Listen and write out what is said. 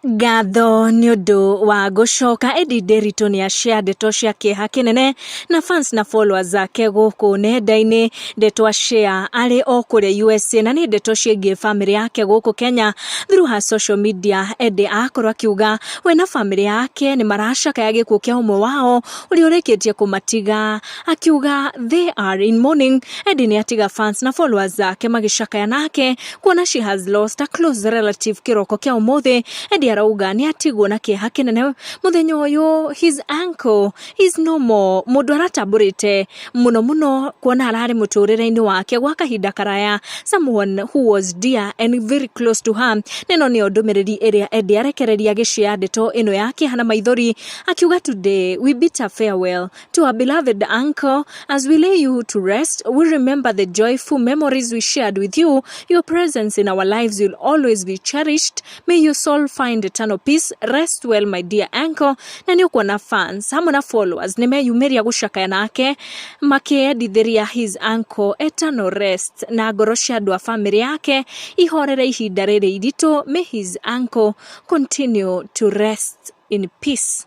Ngatho nĩ ũndũ wa gũcoka. Eddie Nderitu nĩ ashare ndeto cia kĩeha kĩnene na fans na followers ake gũkũ nenda-inĩ. Ndeto ashare arĩ o kũrĩa USA na nĩ ndeto ciĩgiĩ famĩlĩ yake gũkũ Kenya through her social media. Eddie akorwo akiuga we na famĩlĩ yake nĩ maracakaya gĩkuũ kĩa ũmwe wao ũrĩa ũrĩkĩtie kũmatiga, akiuga they are in mourning. Eddie nĩ atiga fans na followers ake magĩcakaya nake kuona she has lost a close relative. Kĩroko kĩa ũmũthĩ Eddie arauga nĩ atigwo na kĩeha kĩnene mũthenya ũyũ, his uncle is no more, mũndũ aratambũrĩte mũno mũno kuona ararĩ mũtũrĩre-inĩ wake gwa kahinda karaya, someone who was dear and very close to her. Nĩno nĩyo ndũmĩrĩri ĩrĩa Eddie arekereria agĩshare ndeto ĩno ya kĩeha na maithori, akiuga, "Today we bid a farewell to our beloved uncle. As we lay you to rest, we remember the joyful memories we shared with you. Your presence in our lives will always be cherished. May your soul find eternal peace. Rest well, my dear uncle." Na nĩ ũkuona fans hamwe na followers nĩ meyumĩria gũcakaya nake makĩendithĩria his uncle eternal rest na ngoro cia andũ a famĩlĩ yake ihorere ihinda rĩrĩ iritũ. May his uncle continue to rest in peace.